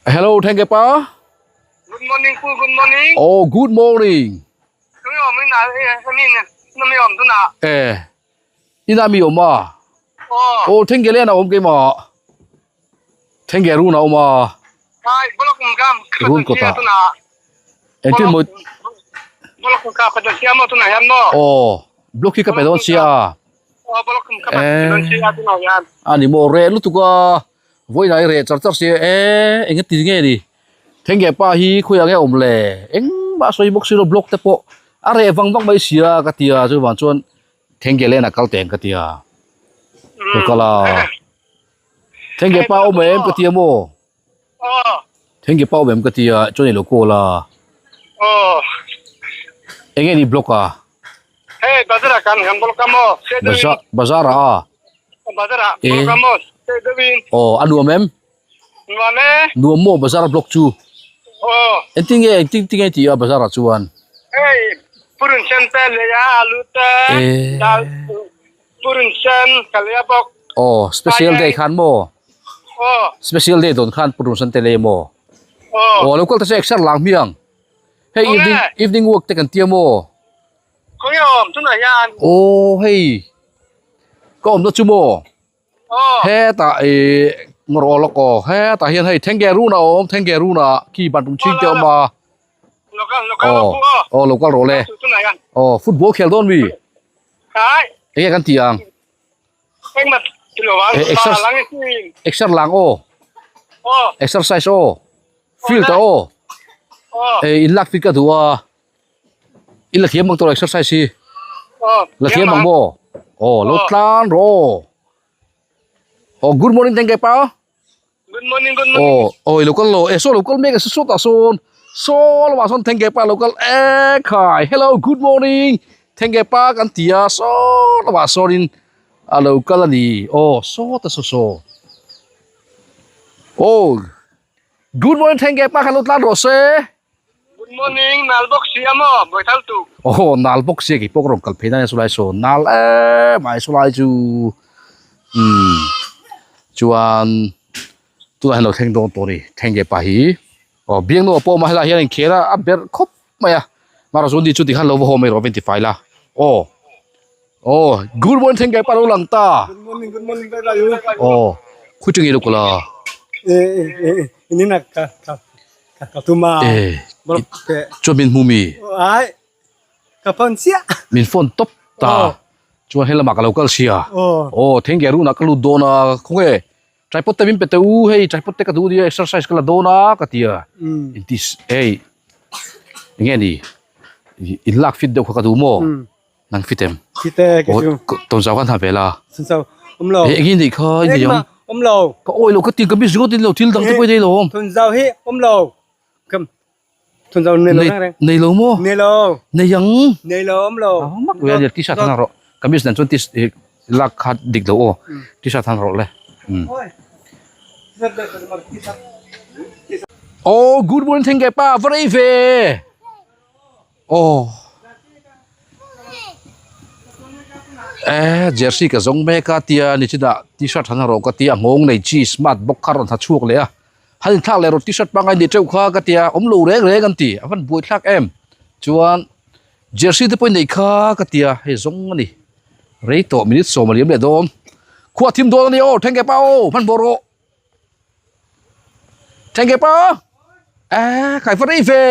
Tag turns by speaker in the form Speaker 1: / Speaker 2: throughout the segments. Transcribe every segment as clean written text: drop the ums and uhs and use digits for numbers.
Speaker 1: Hello thank you pa.
Speaker 2: Good morning pu good morning.
Speaker 1: Oh good morning.
Speaker 2: Tui om in na mi na mi om tu na.
Speaker 1: Eh. Ina mi om a.
Speaker 2: Oh.
Speaker 1: Oh thank you le na om ke ma. Thank you ru na om a.
Speaker 2: Hai block kam
Speaker 1: Run kota. Engtin mo
Speaker 2: Block ka pa sia mo tu na hian mo.
Speaker 1: Oh block hi ka pe don sia.
Speaker 2: Oh block ka pa don sia tu na hian.
Speaker 1: Ani mo re lutuk a. Vawiin ah i reh char char sia e eng ti nge ni Thengge pa hi khawiah nge a awm le engmah sawi bawk si lo block te pawh a reh vang vang mai sia ka ti a chuvang chuan Thengge lena kal teng ka ti a ka kal a Thengge pa awm em ka ti a maw Thengge pa awm em ka ti a chuan i lo call a eng nge ni block a.
Speaker 2: Hei bazar ah kan kan block a maw
Speaker 1: Bazar bazar ah
Speaker 2: a bazar ah block a maw
Speaker 1: Aw a nuam em?
Speaker 2: Nuam e.
Speaker 1: Nuam maw bazar block chu?
Speaker 2: Aw.
Speaker 1: Engtin nge engtin tin nge tih a bazar ah chuan?
Speaker 2: Hei purun sen te lei a alu te dal purun sen ka lei a bawk.
Speaker 1: Aw special day khan maw?
Speaker 2: Aw.
Speaker 1: Special day dawn khan purun sen te lei maw?
Speaker 2: Aw.
Speaker 1: Aw lo kal ta che exer lang hmiang. Hei evening evening walk te kan tia maw?
Speaker 2: Khawnge awm tunah hian?
Speaker 1: Aw hei ka awmna chu maw?
Speaker 2: Aw.
Speaker 1: Hetah ih ngawr aw lawk aw hetah hian hei Thengge run a awm Thengge run ah khi ban tum chhing te a awm a.
Speaker 2: Local local
Speaker 1: Aw aw local rawh le.
Speaker 2: Tunah hian.
Speaker 1: Aw football khel dawn mi?
Speaker 2: Hai.
Speaker 1: Enge kan tih ang?
Speaker 2: Engmah ti lo ang.
Speaker 1: Exer lang aw.
Speaker 2: Aw.
Speaker 1: Exercise aw. Field a aw.
Speaker 2: Aw.
Speaker 1: In lak fit ka duh a. I la thiam ang tawh exercise hi.
Speaker 2: Aw.
Speaker 1: La thiam ang maw? Aw lo tlan rawh. Aw good morning thank you pa.
Speaker 2: Good morning good morning.
Speaker 1: Aw aw i lo kal lo e saw lo kal mek a saw tah sawn saw lamah sawn thank you pa lo kal e khai hello good morning thank you pa kan ti a saw lamah sawnin a lo kal a ni aw saw ta saw saw aw good morning thank you pa kha lo tlan rawh se.
Speaker 2: Good morning nal bawk si a maw buaithal tu.
Speaker 1: Aw nal bawk si a keipawh ka rawn kal phei nan a chulai saw nal em ai chulai chu umm chuan tunah hian lo thleng dawn tawh a ni thleng leh pah hi aw biangnuah pawh a awm a helaiah hian a inkhel a a berh khawp mai a mahrawh chuan ni chu tikhan lo va haw mai rawh a va intifai la aw aw good morning thleng leh pah a lo lang ta
Speaker 3: Good morning good morning bye bye
Speaker 1: aw khawi tengei lo kawla.
Speaker 3: E e e ka ka Ka tuma.
Speaker 1: Eh, chuan min hmu mi?
Speaker 3: Ai, ka phone chiah.
Speaker 1: Min phone top ta. Chuan he lamah ka lo kal sia.
Speaker 3: Oh.
Speaker 1: Oh, theng ke runah ka lut dawn a. Khawnge, tripod te min pe teh u, hei tripod te ka duh nia, exercise ka la dawn a ka ti a. Inti hei, enge ni, in lak fit deuh kha ka duh maw? Nang fit em?
Speaker 3: Fit e, ka chu.
Speaker 1: Tawnzau khan ha ve la.
Speaker 3: Tawnzau, awm lo.
Speaker 1: Eh, enge ni kha, i nei ang?
Speaker 3: Awm lo.
Speaker 1: Ka awi lo, ka ti, ka miss ringawt in lo, thil dang te pawh i nei lo awm.
Speaker 3: Tawnzau hi awm lo. Kam, tawnzau nei lo reng reng.
Speaker 1: Nei lo maw?
Speaker 3: Nei lo.
Speaker 1: Nei ang.
Speaker 3: Nei lo, awm lo.
Speaker 1: A mak ve a nia, t-shirt han ha rawh. Ka miss nen chuan t-shirt lak kha dik lo aw. T-shirt han rawh le. Oh, good morning thank you pa, va rei ve. Aw eh jersey ka zawng mek a tia ni chinah t-shirt han ha rawh ka tia a nghawng nei chi smart bawk kha rawn ha chhuak leh a han inthlak leh rawh t-shirt pangngai ni teuh kha ka tia awm lo reng reng an ti a van buai thlak em chuan jersey te pawh i neih kha ka tia hei zawng a ni rei tawh minute sawm a liam leh dawn khua thim dawn a ni aw thank you pa aw hmanhmawh rawh. Thank pa eh kai va rei ve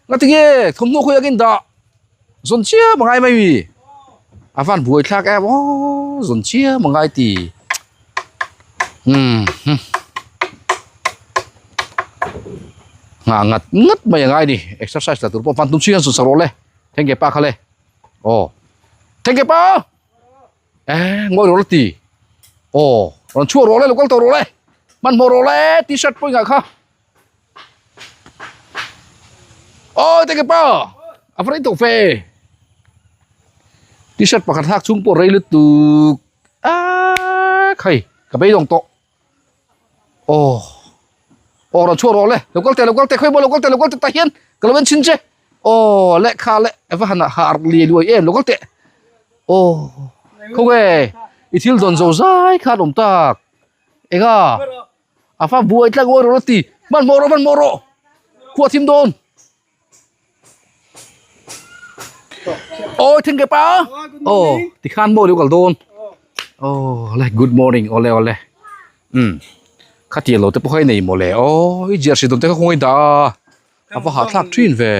Speaker 1: nga tinge thawmhnaw khawi angin dah zawn chiam a ngai mai mi a van buai thlak em aw zawn chiam a ngai ti umm nghah ngat ngat mai a ngai ni exercise la tur pawh van tum chhing hian zawn sak rawh le thank pa kha le aw thank pa. Eh, ngawi rawh la ti. Aw, rawn chhuak rawh le, lo kal tawh rawh le. Hmanhmawh rawh le, t-shirt pawh i ngah kha. Aw, teke pa, a va rei tawh fe. T-shirt pakhat hak chhung pawh rei lutuk. Ah, khai, ka beidawng tawh. Aw, aw rawn chhuak rawh le, lo kal teh, lo kal teh, khawi maw lo kal teh, lo kal teh tah hian ka lo en chhin che. Aw, lehkha leh a va han har liai luai em, lo kal teh. Aw, khawnge i thil dawn zo zai khan awm tak. Enga? A fa buai tlang ngawi rawh la ti. Hmanhmawh rawh hmanhmawh rawh. Khua thim dawn. Awi thing ke pa. Aw tikhan maw lo kal dawn. Aw le good morning awle awle. Um khatiang lo te pawh kha i nei maw le. Aw i jersey dawn te kha khawngaih dah a. A va hahthlak thin ve.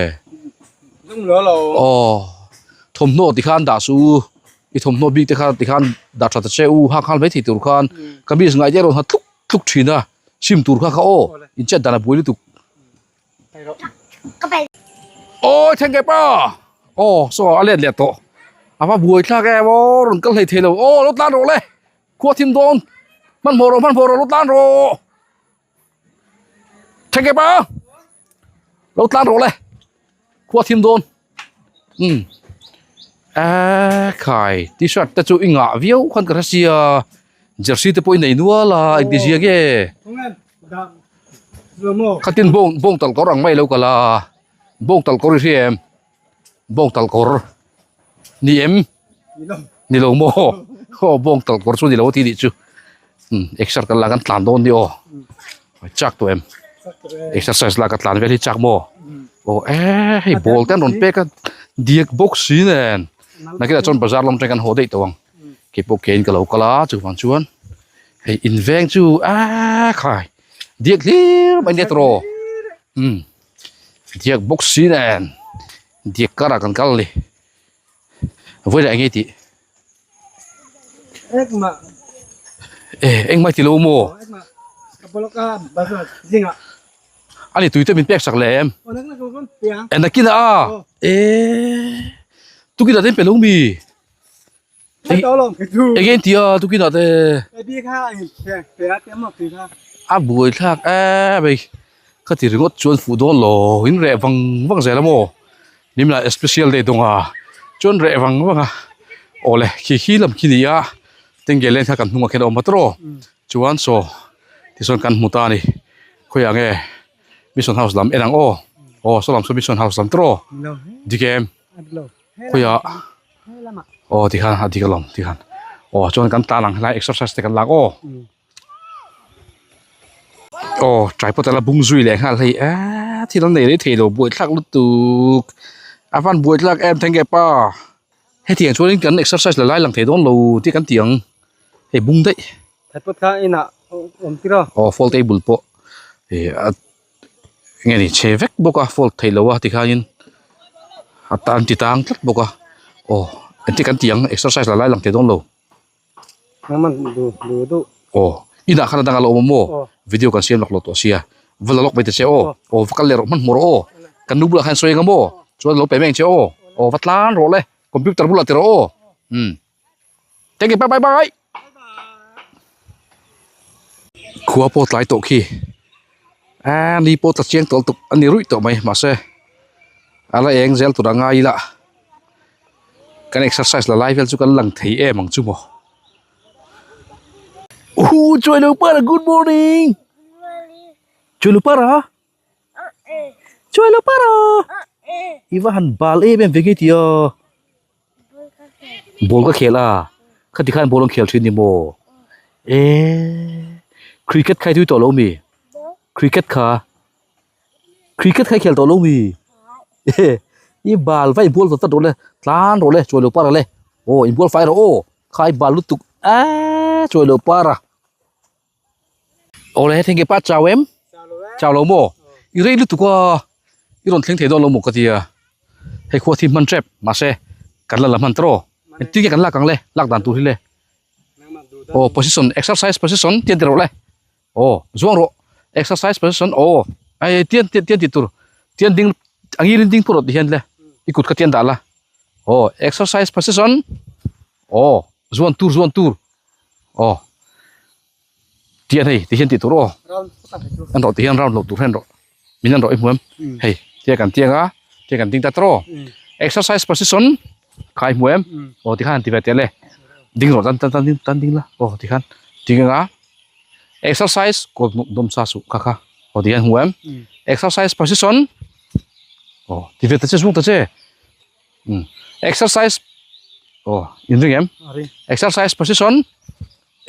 Speaker 1: Aw thawmhnaw tikhan dah suh u. I thawmhnaw bik te kha tikhan dah tha ta che u. Hak nghal mai thei tur khan kamis ngai te erawh ha tluk tluk thin a. Sim tur kha kha aw inchet dan a buai lutuk. Awi thleng ke pa aw saw a let leh tawh a va buai thlak em aw rawn kal hlei thei lo aw lo tlan rawh le khua thim dawn hmanhmawh rawh hmanhmawh rawh lo tlan rawh thleng ke pa lo tlan rawh le khua thim dawn umm eee khai t-shirt te chu i ngah viau khan ka hre sia jersey te pawh i nei nual a engti zia nge khatin bawng bawng tal kawr ang mai lo kal a bawng tal kawr i hria em bawng tal kawr ni em ni lo maw aw bawng tal kawr chu ni lo a ti nih chu umm exer kan la kan tlan dawn ni aw chak tawh em exercise la ka tlan vel hi chak maw aw eh hei ball te an rawn pek a diak bawk si nen nakinah chuan bazar lam atang kan haw daih tawh ang keipawh kein ka lo kal a chuvang chuan hei in veng chu ah khai diak hlir mai nia tawh umm diak bawk si nen diak karah kan kal a ni vawilah eng nge tih. Eh engmah ti lo maw? Ani tui te min pek sak leh em? Eh nakin ah a eh tukin ah te in pe lo mi? Enge in ti a tukin ah te? A buai thlak em hei ka ti ringawt chuan fuh dawn lo in reh vang vang zel a maw? Nimla special day dawnga chuan reh vang vang a awle khi khi lam khi ni a tengge lane kha kan hnungah khian a awm a tawrh aw chuan saw tichuan kan hmu ta a ni khawiah nge mission house lam en ang aw aw saw lam saw mission house lam tawrh aw dik em khawiah aw tikhan a dik alawm tikhan aw chuan kan tan ang helai exercise te kan lak aw. Aw tripod a la bung zui leh nghal hei eee thil an nei rei thei lo buai thlak lutuk a van buai thlak em theng nge pa hetiang chuanin kan exercise la lai lang thei dawn lo tih kan ti ang hei bung daih
Speaker 3: Tripod kha inah awm tir a
Speaker 1: aw fold table pawh ih a enge ni chhe vek bawk a fold theih loh a tikhanin a tan ti tang tlat bawk a aw engtin kan ti ang exercise la lai lang thei dawn lo. Aw inah khan a dang a lo awm a maw video kan siam lak lo tawh sia va la lawk mai ta che aw aw va kal leh rawh hmanhmawh rawh aw kan nu bulah khan sawi eng a maw chuan lo pe mai ang che aw aw va tlan rawh le computer bulah ti rawh aw umm thank you bye bye bye khua pawh tlai tawh khi a ni pawh tla chiang tawh lutuk a ni ruih tawh mai mahse a la eng zel tur a ngai ila. Kan exercise la lai vel chu kan lang thei em ang chu maw. Uhu chuai lo para good morning. Chuai lo para. Chuai lo para. I va han bal em em ve nge tia. Ball ka khel a. Khati khan ball an khel thin ni maw. E cricket khai tui tawh lo mi. Cricket kha. Cricket kha i khel tawh lo mi? I bal va i bual vat vat rawh le, tlan rawh le, chuai lo para le. Aw i bual fai rawh aw, kha i bal lutuk aaa chuai lo para. Aw le heti nge pa chau em? Chau lo maw? I rei lutuk a, i rawn thleng thei dawn lo maw ka tia. Hei khua thim hman tep, mahse kan la la hman tawh. Engtin nge kan lak ang le, lak dan tur hi le. Aw position, exercise position tian ti rawh le. Aw zuang rawh exercise position aw ai tian tian tian tih tur tian ding a ngil in ding pawh rawh ti hian le i kut kha tian dah la aw exercise position aw zuan tur zuan tur aw tian hei ti hian tih tur aw an rawh ti hian round loh tur hian rawh min an rawh i hmu em hei tia kan tiang a tia kan ding ta tawh aw exercise position kha i hmu em aw tikhan han ti ve teh le ding rawh tan tan tan tan ding la aw tikhan ding anga. Exercise kawt nawm nawm sa suh kha kha aw ti hian hmu em exercise position aw ti ve ta che zung ta che umm exercise aw in ring em exercise position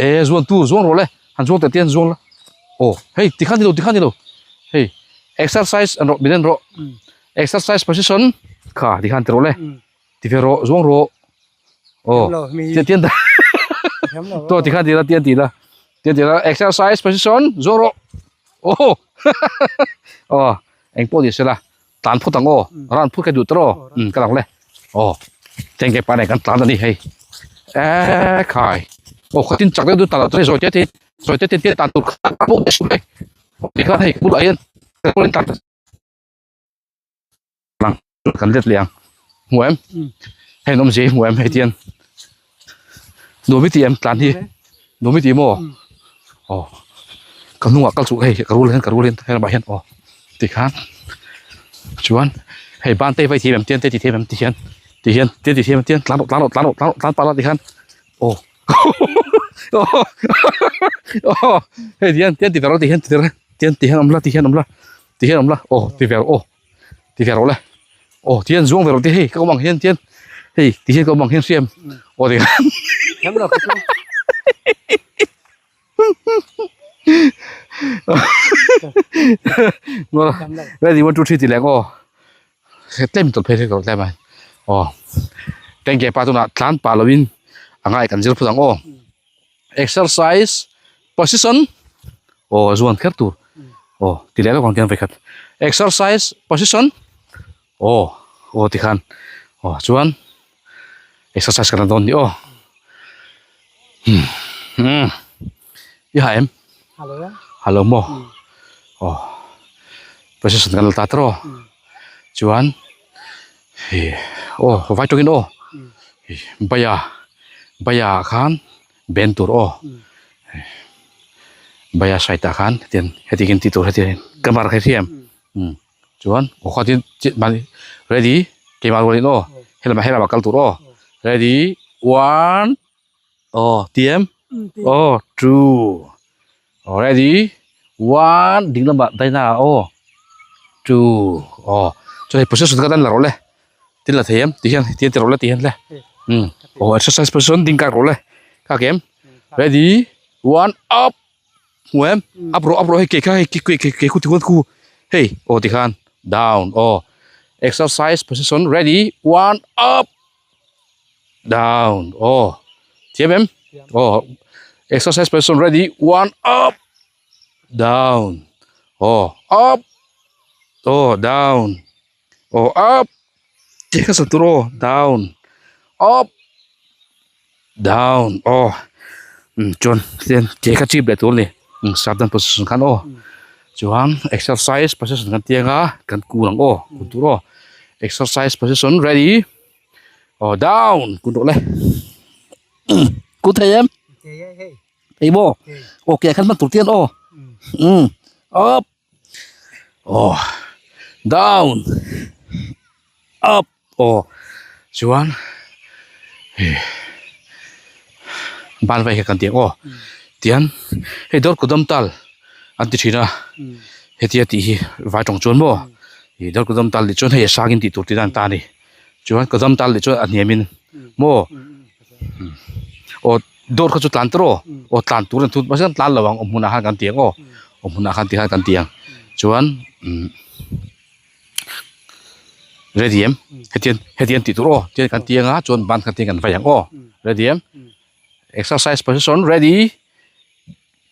Speaker 1: e zuan tur zuang rawh le han zuang teh te hian zuang la. Aw hei tikhan nilo tikhan nilo hei exercise an rawh min en rawh exercise position kha tikhan ti rawh le ti ve rawh zuang rawh aw tian tian to tikhan ti la tian ti la tian ti la exercise position zuang rawh aw aw eng pawh ni sela tlan phut ang aw ran phut ka duh tawh um ka lang le aw tengge pa nen kan tlan a ni hei eee khai aw khatin chak deuh deuh tlan loh zawi te te zawi te te tlan tur kha pawh te suh hei tikhan hei bulah hian tlan lang kan let leh ang hmu em hei an awmzia hi hmu em hei tian nuam i ti em tlan hi nuam i ti maw aw ka hnungah kal chu hei ka rul hian ka rul hian he lamah hian aw tikhan chuan hei ban te vai thiam em tian te ti thiam em ti hian ti hian tian ti thiam em tian tlan rawh tlan rawh tlan rawh tlan rawh tlan pah la tikhan aw aw hei tihian tian ti ve rawh ti hian ti tian ti hian awm la ti hian awm la ti hian awm la aw ti ve rawh aw. Ti ve rawh le aw ti hian zuang ve rawh ti hei ka awm ang hian tian hei ti hian ka awm ang hian hriam aw ti khan ready 1 2 3 ti leh ang aw tlem tawlh phei hlek rawh tlem a aw tengge pa tunah tlan pah lovin a ngai kan zir phut ang aw. Exercise position aw zuan kher tur aw ti leh lawk ang tiang vekhat exercise position aw aw ti khan aw chuan exercise kan la dawn ni aw hmm hmm i ha em halo maw aw position kan la ta tawh chuan Hei aw vai tawkin aw hei baya baya ah khan ben tur aw baya side ah khan hetiang heti hian tih tur heti hian camera kha i hria em umm chuan aw khatin chit mahni ready keimah rualin aw helamah helamah kal tur aw ready one aw ti em aw two aw ready one ding lamah daina ah aw two aw chuan hei position kha dan la rawh le tin la thei em ti hian ti hian ti rawh le ti hian le umm aw exercise position ding kak rawh le kak em ready one up hmu em up rawh up rawh hei ke kha hei ke ke ke khu ti khuan khu hei aw ti khan down aw exercise position ready one up. Down. Oh. Thiam em? Oh. Exercise person ready. One up. Down. Oh. Up. Oh. Down. Oh. Up. Teka sa turo. Down. Up. Down. Oh. Um, chuan tian ke kha chip leh tur ni. Um, sap dan position khan aw. Chuan exercise position kan tianga kan kun ang aw. Kun tur aw. Exercise position ready. Aw down kun rawh le kun thei em thei maw aw ke khan hman tur tian aw um up aw down up aw chuan hei ban vai kha kan tih ang aw tian hei dawr kudam tal an ti thin a hetia tih hi vai tawng chuan maw ih dawr kudam tal tih chuan hei a sangin tih tur tih dan ta a ni. Chuan ka dam tal leh chuan a hniam in maw aw dawr kha chu tlan tawh rawh aw tlan tur an thut mahse an tlan lo ang awm hmunah khan kan ti ang aw awm hmunah khan tikhan kan ti ang chuan umm ready em hetiang hetiang tih tur aw tiang kan ti anga chuan ban kha tiang kan vai ang aw ready em exercise position ready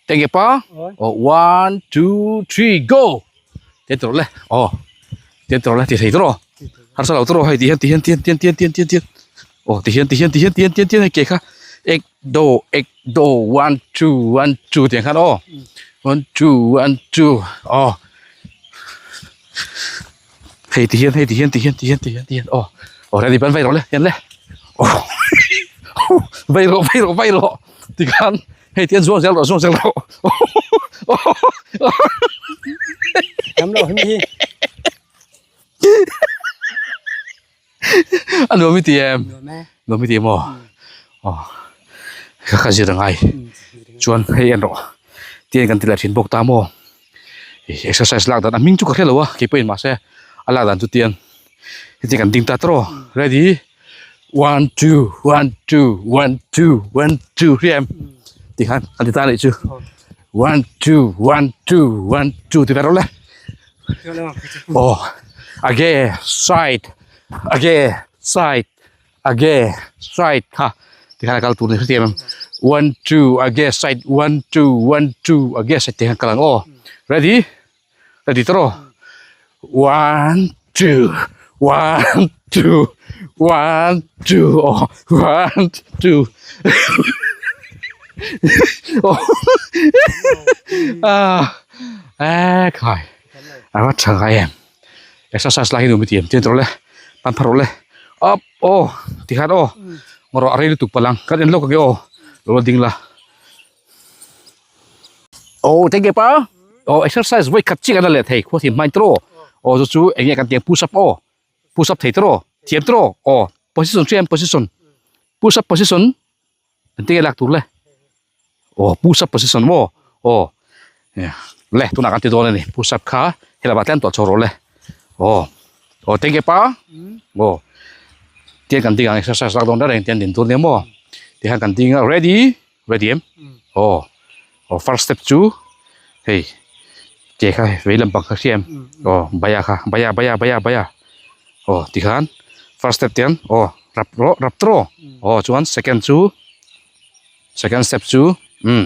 Speaker 1: Tenge pa aw 1 2 3 go tian tawrh le aw tian tawrh le ti thei tawrh aw harsa lo tawrh aw hei ti hian ti hian tian tian tian tian tian tian aw ti hian ti hian ti hian tian tian tian hei ke kha ek do ek do 1 2 1 2 tiang khan aw 1 2 1 2 aw hei ti hian hei ti hian ti hian ti hian ti hian ti hian aw aw ready ban vai rawh le hian le aw vai rawh vai rawh vai rawh tikhan hei tian zuang zel rawh zuang zel rawh
Speaker 3: Nhắm rồi hi.
Speaker 1: A nuam i ti em? Nuam i ti em aw? Aw ka ka zir angai chuan hei en rawh tian kan ti leh thin bawk ta maw exercise lak dan a hming chu ka hre lo a keipawhin mahse a lak dan chu tian heti kan ding ta tawrh aw ready one two one two one two one two hria em tikhan kan ti ta anih chu. One two one two one two ti ve rawh le. Aw age side age side age side kha tikhan a kal tur ni hriat em one two age side one two one two age side tikhan kal ang aw ready ready tawh one two one two one two aw one two aw ah ekhai a va tha ngai em exercise lai hi nuam i ti em tin tawh le pan phar rawh le up aw tikhan aw ngaw rawh a rei lutuk palh ang kan en lawk ang e aw lo la ding la. Aw teng ke pa aw exercise vawi khat chiah kan la leh thei khua thim hmain tawh aw chu chu eng nge kan tih ang push up aw push up thei tawh thiam tawh aw position hria em position push up position engtin nge lak tur le aw push up position maw aw le tunah kan ti dawn a ni push up kha helama tlem tawh chho rawh le aw aw teng ke pa aw tiang kan ding ang exercise lak dawn reng reng tiang din tur nia maw tihian kan ding a ready. Ready em? Aw. Aw first step chu hei ke kha vei lampang kha hria em? Aw baya kha baya baya baya baya aw tikhan first step tiang aw rap rawh rap tawh aw chuan second chu second step chu umm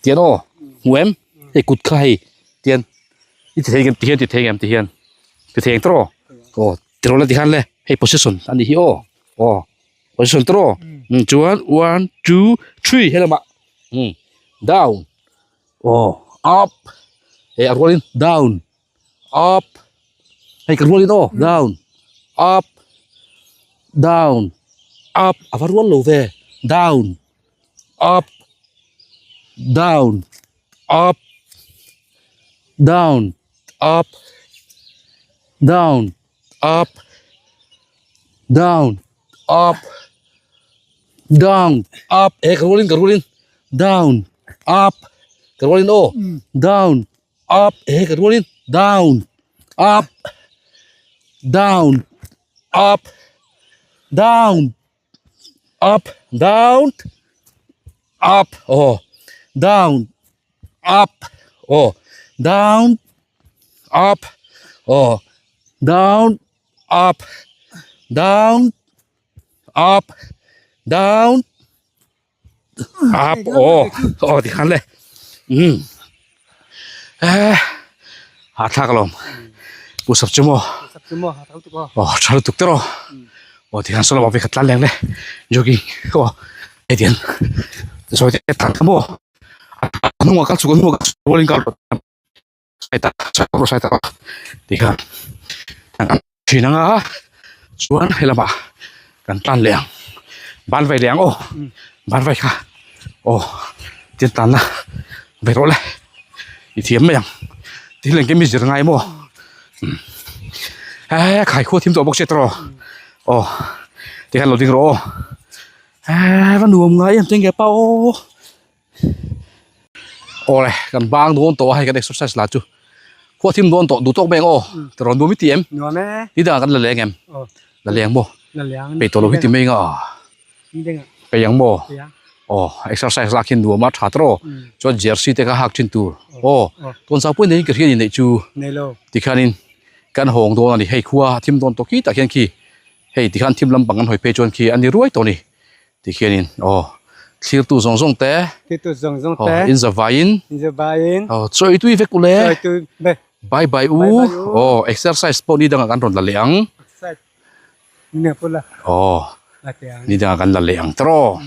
Speaker 1: tian aw hmu em? Hei kut kha hei tian i ti thei em tihian ti thei em tihian ti thei ang tawh aw tiraw la tikhan le hei position a nih hi aw aw. Position tawh aw chuan one two three helamah umm down aw up hei a rualin down up hei ka rualin aw down up down up a va rual lo ve down up down up down up down. Up down up down up eh ka rualin ka rualin down up ka rualin aw down up eh ka rualin down up down up down up down up aw down up aw down up aw down up down up down up aw aw tikhan le umm eh hahthlak alawm push up chu maw aw tha lutuk te rawh aw tikhan saw lamah vekhat tlan leng le jogging aw hetiang sawi te tlan kha maw a hnungah kal chhuk a hnungah kal chhuk rualin kal tikhan thin anga chuan helamah kan tlan leh ang ban vai leh ang aw ban vai kha aw tin tlan na ve rawh le i thiam mai ang thil engkim i zir ngai maw eh khai khua thim tawh bawk sia tawh aw tikhan lo ding rawh aw eh va nuam ngai em teng nge pa aw. Awle kan bang dawn tawh a hei kan exercise lah chu khua thim dawn tawh duh tawk mai ang aw ti rawn nuam i ti em
Speaker 3: Nuam e.
Speaker 1: Ni dangah kan la leng em
Speaker 3: Aw.
Speaker 1: La leng maw
Speaker 3: La leng.
Speaker 1: Peih tawh lo hi ti mai anga
Speaker 3: Ni dangah.
Speaker 1: Peih ang maw
Speaker 3: Peih ang.
Speaker 1: Aw exercise lak hian nuam a tha tawh chuan jersey te kha hak thin tur aw tawn zau pawh nei in ka hria ni neih chu
Speaker 3: Nei lo.
Speaker 1: Tikhanin kan hawng dawn a ni hei khua a thim dawn tawh khi tah khian khi hei tikhan thim lampang kan hawi phei chuan khi a ni ruai tawh a ni. Tikhianin aw thlirtu zawng zawng te
Speaker 3: Thlirtu zawng zawng te
Speaker 1: aw inzavaiin
Speaker 3: inzavaiin
Speaker 1: aw chawitui vek u le
Speaker 3: chawitui vek
Speaker 1: bye bye u aw exercise pawh ni dangah kan rawn la leh ang
Speaker 3: exercise ni dangah pawh la
Speaker 1: aw
Speaker 3: la teh ang
Speaker 1: ni dangah kan la leh ang tawh.